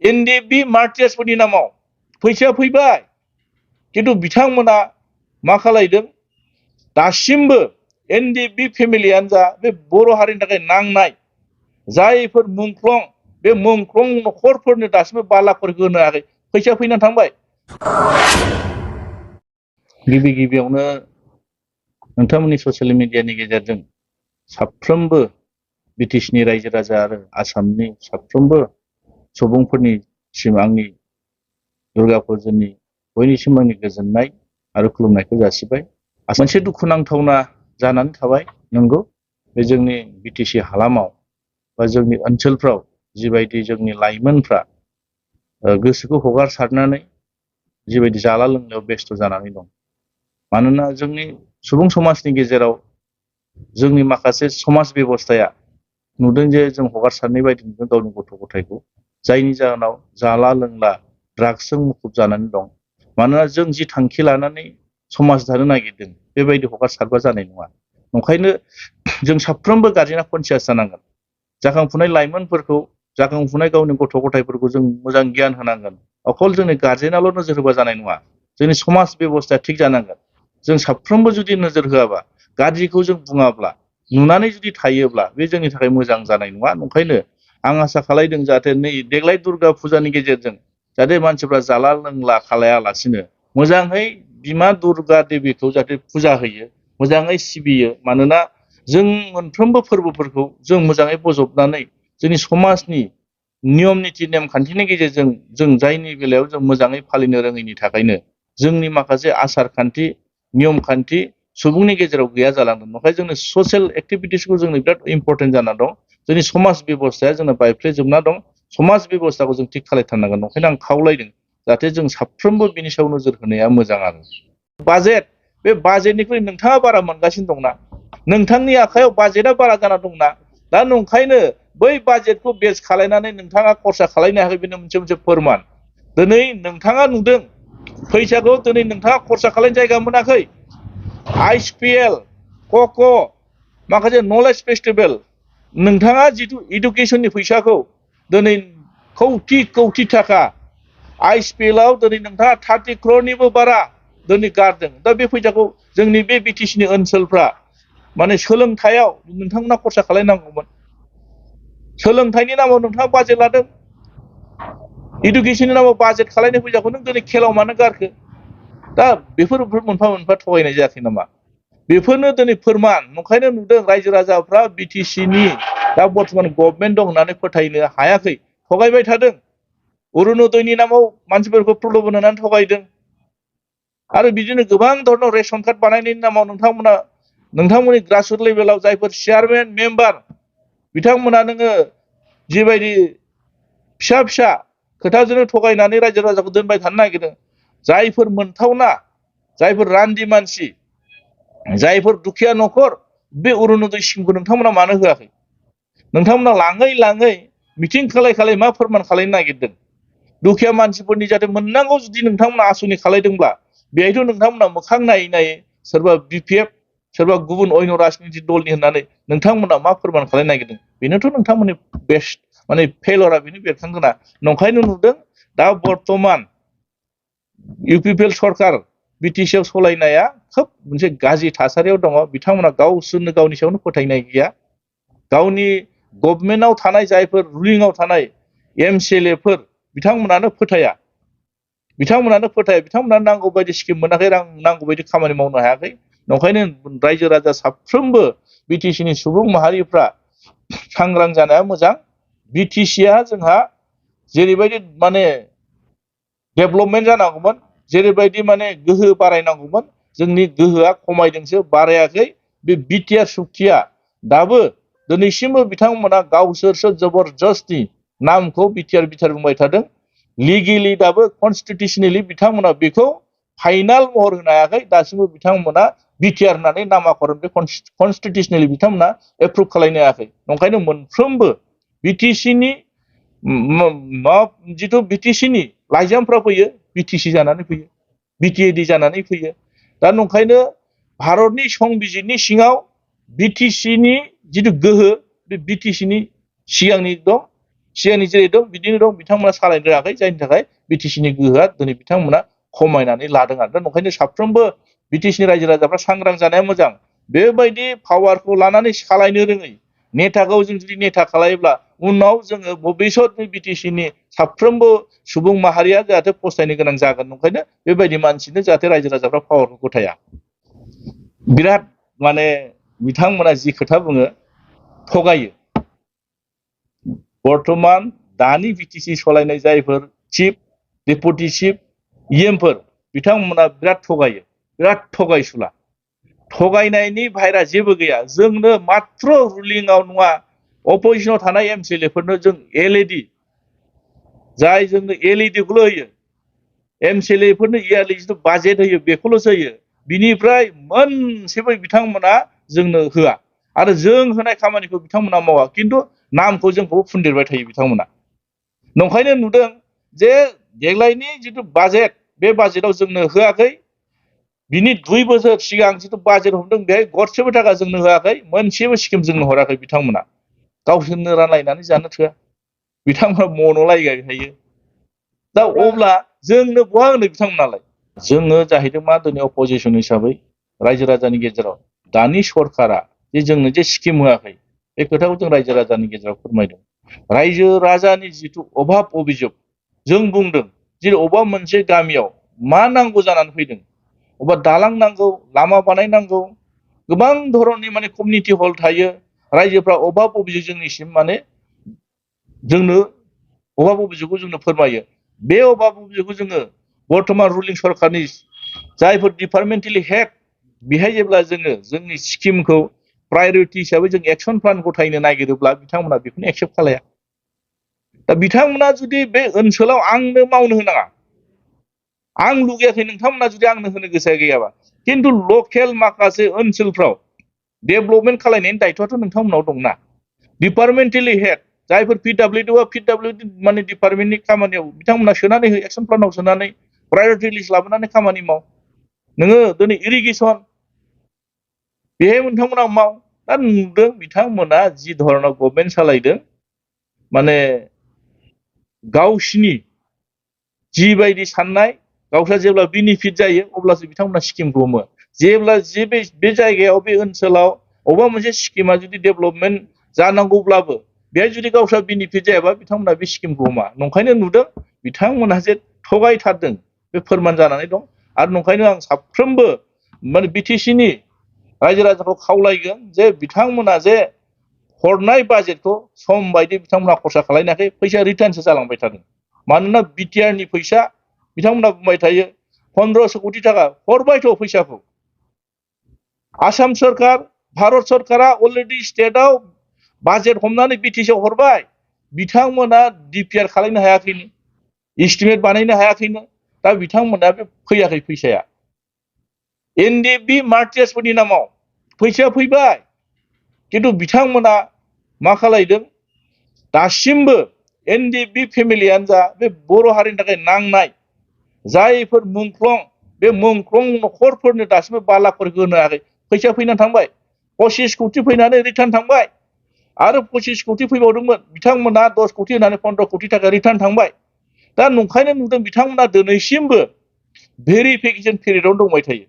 NDFB मार्टियार्सफोरनि नामाव फैसा फैबाय किन्तु बिथांमोना मा खालायदों दासिमबो NDFB फेमिलियानो जा बे बर' हारिनि थाखाय नांनाय जायफोर मुंख्लं बे मुंख्लं नखरफोरनो दासिमबो बालाफोरखौ होनो हायाखै फैसा फैनानै थांबाय गिबियावनो नोंथांमोननि ससियेल मिडियानि गेजेरजों साफ्रोमबो बिटिसिनि रायजो राजा आरो आसामनि साफ्रोमबो सुबुंफोरनिसिम आंनि दुर्गा फुजानि बयनिसिम आंनि गोजोननाय आरो खुलुमनायखौ जासिबाय। मोनसे दुखुनांथावना जानानै थाबाय नंगौ बे जोंनि बिटिसि हालामाव बा जोंनि ओनसोलफ्राव जिबायदि जोंनि लाइमोनफ्रा गोसोखौ हगारसारनानै जिबायदि जाला लोंनायाव बेस्थ' जानानै दं। मानोना जोंनि सुबुं समाजनि गेजेराव जोंनि माखासे समाज बेबस्थाया नुदों जे जों हगारसारनाय बायदि नुदों गावनि गथ' गथायखौ जायनि जाहोनाव जाला लोंला ड्राग्सजों मुखुब जानानै दं। मानोना जों जि थांखि लानानै समाज दानो नागिरदों बेबायदि हगारसारबा जानाय नङा। ओंखायनो जों साफ्रोमबो गार्जेना कनसियास जानांगोन। जाखांफुनाय लाइमोनफोरखौ जाखांफुनाय गावनि गथ' गथायफोरखौ जों मोजां गियान होनांगोन। अकल जोंनि गार्जेनाल' नोजोर होबा जानाय नङा। जोंनि समाज बेबस्थाया थिग जानांगोन। जों साफ्रोमबो जुदि नोजोर होआबा गाज्रिखौ जों बुङाब्ला नुनानै जुदि थायोब्ला बे जोंनि थाखाय मोजां जानाय नङा। ओंखायनो आं आसा खालामदों जाहाथे नै देग्लाय दुर्गा फुजानि गेजेरजों जाहाथे मानसिफ्रा जाला लोंला खालायालासिनो मोजाङै बिमा दुर्गा देबीखौ जाहाथे फुजा होयो मोजाङै सिबियो। मानोना जों मोनफ्रोमबो फोरबोफोरखौ जों मोजाङै बजबनानै जोंनि समाजनि नियम निति नेमखान्थिनि गेजेरजों जों जायनि बेलायाव जों मोजाङै फालिनो रोङैनि थाखायनो जोंनि माखासे आसार खान्थि नियम खान्थि सुबुंनि गेजेराव गैया जालांदों। ओंखायनो जोंनि ससियेल एक्टिभिटिसखौ जोंनो बिराद इम्परटेन्ट जाना दं। जोंनि समाज बेबस्थाया जोंना बायफ्लेजोबना दं। समाज बेबस्थाखौ जों थिग खालामथारनांगोन। ओंखायनो आं खावलायदों जाहाथे जों साफ्रोमबो बिनि सायाव नोजोर होनाया मोजां आरो बाजेट बे बाजेटनिख्रुइ नोंथाङा बारा मोनगासिनो दंना नोंथांनि आखायाव बाजेटआ बारा जाना दंना दा नंखायनो बै बाजेटखौ बेस खालायनानै नोंथाङा खरसा खालायनो हायाखै बेनो मोनसे फोरमान। दिनै नोंथाङा नुदों फैसाखौ दिनै नोंथाङा खरसा खालायनो जायगा मोनाखै। ISPL कक' माखासे नलेज फेस्टिभेल नोंथाङा जिथु इडुकेसननि फैसाखौ दिनै कौटि थाखा ISPLआव दिनै नोंथाङा 30 crore बारा दिनै गारदों। दा बे फैसाखौ जोंनि बे बिटिसिनि ओनसोलफ्रा माने सोलोंथायाव नोंथांमोना खरसा खालायनांगौमोन। सोलोंथाइनि नामाव नोंथाङा बाजेट लादों इडुकेसननि नामाव बाजेट खालायनाय फैसाखौ नों दिनै खेलाव मानो गारखो? दा बेफोर मोनफा मोनफा थगायनाय जायाखै नामा? बेफोरनो दिनै फोरमान। ओंखायनो नुदों रायजो राजाफ्रा बिटिसिनि दा बर्थमान गभर्नमेन्ट दं होननानै फोथायनो हायाखै थगायबाय थादों। अरुणोदयनि नामाव मानसिफोरखौ प्रलोभन होनानै थगायदों आरो बिदिनो गोबां धरनाव रेशन कार्ड बानायनायनि नामाव नोंथांमोननि ग्रासरुट लेभेलाव जायफोर चेयारमेन मेम्बार बिथांमोना नोङो जिबायदि फिसा खोथाजोंनो थगायनानै रायजो राजाखौ दोनबाय थानो नागिरदों। जायफोर मोनथावना जायफोर रान्दि मानसि जायफोर दुखिया न'खर बे अरुणोदय स्किमखौ नोंथांमोना मानो होआखै? नोंथांमोना लाङै मिटिं खालाय मा फोरमान खालायनो नागिरदों? दुखिया मानसिफोरनि जाहाथे मोननांगौ जुदि नोंथांमोना आसनि खालायदोंब्ला बेहायथ' नोंथांमोना मोखां नायै सोरबा BPF सोरबा गुबुन अन्य राजनितिक दलनि होननानै नोंथांमोना मा फोरमान खालायनो नागिरदों? बेनोथ' नोंथांमोननि बेस्ट माने फेलरा बेनो बेरखांगोना। नंखायनो नुदों दा बर्थमान UPPL सरकार बिटिसिआव सलायनाया खोब मोनसे गाज्रि थासारियाव दङ। बिथांमोना गावसोरनो गावनि सायावनो फोथायनाय गैया। गावनि गभर्नमेन्टआव थानाय जायफोर रुलिंआव थानाय MCLAफोर बिथांमोनानो फोथाया। बिथांमोना नांगौ बायदि स्किम मोनाखै नांगौ बायदि खामानि मावनो हायाखै। ओंखायनो रायजो राजा साफ्रोमबो बिटिसिनि सुबुं माहारिफ्रा सांग्रां जानाया मोजां। बिटिसिआ जोंहा जेरैबायदि माने डेभेलपमेन्ट जानांगौमोन जेरैबायदि माने गोहो बारायनांगौमोन जोंनि गोहोआ खमायदोंसो बारायाखै। बे बिटिआर सुक्तिया दाबो दिनैसिमबो बिथांमोना गावसोरसो जबरदस्ति नामखौ बिटिआर बुंबाय थादों। लिगेलि दाबो कनस्टिटिउसनेलि बिथांमोना बेखौ फाइनाल महर होनो हायाखै। दासिमबो बिथांमोना बिटिआर होननानै नामाकरन बे कनस्टिटिउसनेलि बिथांमोना एप्रुभ खालायनो हायाखै। ओंखायनो मोनफ्रोमबो बिटिसिनि जिथु बिटिसिनि लाइजामफ्रा फैयो बिटिसि जानानै फैयो बिटिएडि जानानै फैयो। दा नंखायनो भारतनि संबिजिरनि सिङाव बिटिसिनि जिथु गोहो बे बिटिसिनि सिगांनि दं सिगांनि जेरै दं बिदिनो दं बिथांमोना सालायनो रोङाखै जायनि थाखाय बिटिसिनि गोहोआ दिनै बिथांमोना खमायनानै लादों आरो दा ओंखायनो साफ्रोमबो बिटिसिनि रायजो राजाफ्रा सांग्रां जानाया मोजां बेबायदि पावारखौ लानानै सालायनो रोङै नेताखौ जों जुदि नेता खालायोब्ला उनाव जोङो भबिष्यत बिटिसिनि साफ्रोमबो सुबुं माहारिया जाहाथे फस्थायनो गोनां जागोन ओंखायनो बेबायदि मानसिनो जाहाथे रायजो राजाफ्रा पावारखौ गथाया बिराद माने बिथांमोना जि खोथा बुङो थगायो बर्तमान दानि बिटिसि सालायनाय जायफोर चिफ डेपुटि चिफ इएमफोर बिथांमोना बिराद थगायो बिराद थगायसुला थगायनायनि बाहेरा जेबो गैया जोंनो मात्र रुलिंआव नङा अपोजिशनाव थानाय एमसिएलएफोरनो जों एलइडि जाय जोंनो एलइडिखौल' होयो एमसिएलएफोरनो इयारलि जिथु बाजेट होयो बेखौल'सो होयो बिनिफ्राय मोनसेबो बिथांमोना जोंनो होआ आरो जों होनाय खामानिखौ बिथांमोना मावा खिन्थु नामखौ जोंखौ फुनदेरबाय थायो बिथांमोना नंखायनो नुदों जे देग्लायनि जिथु बाजेट बे बाजेटआव जोंनो होआखै बिनि 2 बोसोर सिगां जिथु बाजेट हमदों बेहाय गरसेबो थाखा जोंनो होआखै मोनसेबो स्किम जोंनो हराखै बिथांमोना गावसोरनो रानलायनानै जानो थोआ बिथांमोना मन'लायगाय थायो दा अब्ला जोंनो बहा होनो बिथांमोनालाय जोङो जाहैदों मा दिनै अपोजिशन हिसाबै रायजो राजानि गेजेराव दानि सरकारा जे जोंनो जे स्किम होआखै बे खोथाखौ जों रायजो राजानि गेजेराव फोरमायदों रायजो राजानि जिथु अभाब अभियोग जों बुंदों जे अबेबा मोनसे गामियाव मा नांगौ जानानै फैदों अबा दालां नांगौ लामा बानायनांगौ गोबां धरननि माने कमिउनिटि हल थायो रायजोफ्रा अभाब अभियोग जोंनिसिम माने जोंनो अभाब अभियोगखौ जोंनो फोरमायो बे अभाब अभियोगखौ जोङो बर्तमान रुलिं सरकारनि जायफोर डिपार्टमेन्टेलि हेड बेहाय जेब्ला जोङो जोंनि स्किमखौ प्रायरिटि हिसाबै जों एक्सन प्लान गथायनो नागिरोब्ला बिथांमोना बेखौनो एक्सेप्ट खालाया दा बिथांमोना जुदि बे ओनसोलाव आंनो मावनो होनाङा आं लुगैयाखै नोंथांमोना जुदि आंनो होनो गोसो गैयाबा खिन्थु लकेल माखासे ओनसोलफ्राव डेभलपमेन्ट खालायनायनि दायित्वआथ' नोंथांमोनाव दंना डिपार्टमेन्टेलि हेड जायफोर पिडब्लिउडि माने डिपार्टमेन्टनि खामानियाव बिथांमोना सोनानै हो एक्सन प्लानाव सोनानै प्रायरिटि लिस्ट लाबोनानै खामानि माव नोङो दिनै इरिगेसन बेहाय नोंथांमोना माव दा नुदों बिथांमोना जि धरनाव गभर्नमेन्ट सालायदों माने गावसिनि जिबायदि साननाय गावस्रा जेब्ला बेनिफिट जायो अब्लासो बिथांमोना स्किमखौ हमो जेब्ला जे बे जायगायाव बे ओनसोलाव अबेबा मोनसे स्किमा जुदि डेभलपमेन्ट जानांगौब्लाबो बेहाय जुदि गावस्रा बेनिफिट जायाबा बिथांमोना बे स्किमखौ हमा नंखायनो नुदों बिथांमोना जे थगायथारदों बे फोरमान जानानै दं आरो नंखायनो आं साफ्रोमबो माने बिटिसिनि रायजो राजाखौ खावलायगोन जे बिथांमोना जे हरनाय बाजेटखौ सम बायदि बिथांमोना खरसा खालायनायाखै फैसा रिटार्नसो जालांबाय थादों मानोना बिटिआरनि फैसा बिथांमोना बुंबाय थायो 1500 कोटी टाका हरबायथ' फैसाखौ आसाम सरकार भारत सरकारा अलरेडि स्टेटआव बाजेट हमनानै बिटिसिआव हरबाय बिथांमोना डिपिआर खालामनो हायाखैनो एस्टिमेट बानायनो हायाखैनो दा बिथांमोना बे फैयाखै फैसाया एनडिएफबि मार्टियार्सफोरनि नामाव फैसाया फैबाय खिन्थु बिथांमोना मा खालायदों दासिमबो एनडिएफबि फेमिलियानो जा बे बर' हारिनि थाखाय नांनाय जायफोर मुंख्लं बे मुंख्लं नखरफोरनो दासिमबो 5 लाखफोरखौ होनो हायाखै फैसा फैनानै थांबाय 25 कोटी फैनानै रिटार्न थांबाय आरो 25 कोटी फैबावदोंमोन बिथांमोना 10 कोटी होनानै 15 कोटी टाका रिटार्न थांबाय दा नंखायनो नुदों बिथांमोना दिनैसिमबो भेरिफिकेसन पिरियडआवनो दंबाय थायो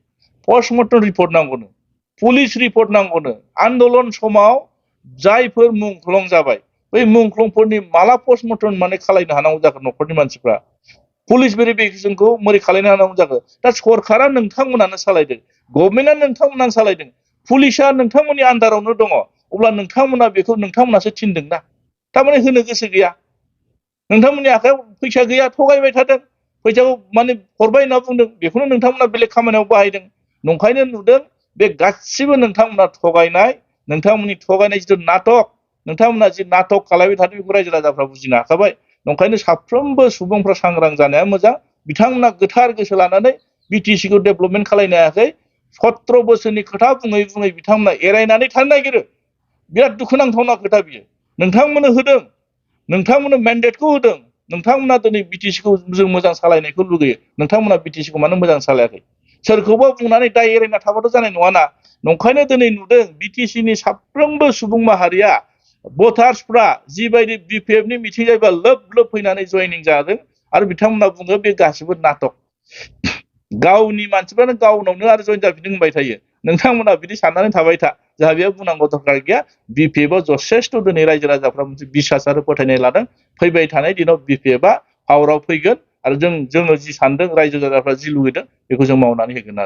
पस्टमर्टम रिपर्ट नांगौनो पुलिस रिपर्ट नांगौनो आन्दोलन समाव जायफोर मुंख्लं जाबाय बै मुंख्लंफोरनि माला पस्टमर्टम माने खालायनो हानांगौ जाखो नखरनि मानसिफ्रा पुलिस भेरिफिकेसनखौ मोरै खालायनो हानांगौ जाखो दा सरकारा नोंथांमोनानो सालायदों गभर्नमेन्टआ नोंथांमोनानो सालायदों पुलिसआ नोंथांमोननि आन्दारावनो दङ अब्ला नोंथांमोना बेखौ नोंथांमोनासो थिनदोंना थारमाने होनो गोसो गैया नोंथांमोननि आखायाव फैसा गैया थगायबाय थादों फैसाखौ माने हरबाय होनना बुंदों बेखौनो नोंथांमोना बेलेग खामानियाव बाहायदों नंखायनो नुदों बे गासिबो नोंथांमोना थगायनाय नोंथांमोननि थगायनाय जिथु नाटक नोंथांमोना जि नाटक खालामबाय थादों बेखौ रायजो राजाफ्रा बुजिनो हाखाबाय नंखायनो साफ्रोमबो सुबुंफ्रा सांग्रां जानाया मोजां बिथांमोना गोथार गोसो लानानै बिटिसिखौ डेभलपमेन्ट खालायनो हायाखै 17 बोसोरनि खोथा बुङै बुङै बिथांमोना एरायनानै थानो नागिरो बिराद दुखुनांथावना खोथा बियो नोंथांमोननो होदों नोंथांमोननो मेन्डेटखौ होदों नोंथांमोना दिनै बिटिसिखौ जों मोजां सालायनायखौ लुगैयो नोंथांमोना बिटिसिखौ मानो मोजां सालायाखै सोरखौबा बुंनानै दाय एरायना थाबाथ' जानाय नङाना नंखायनो दिनै नुदों बिटिसिनि साफ्रोमबो सुबुं माहारिया भटार्सफ्रा जिबायदि बिपिएफनि मिथिं जायोबा लोब लोब फैनानै जयनिं जादों आरो बिथांमोना बुङो बे गासिबो नाटक गावनि मानसिफ्रानो गावनावनो आरो जयन जाफिनदों होनबाय थायो नोंथांमोना बिदि साननानै थाबाय था जोंहा बेयाव बुंनांगौ दरकार गैया बिपिएफआव जथेस्थ' दिनै रायजो राजाफ्रा मोनसे बिसास आरो फोथायनाय लादों फैबाय थानाय दिनाव बिपिएफआ पावाराव फैगोन आरो जोङो जि सानदों रायजो राजाफ्रा जि लुगैदों बेखौ जों मावनानै होगोन आरो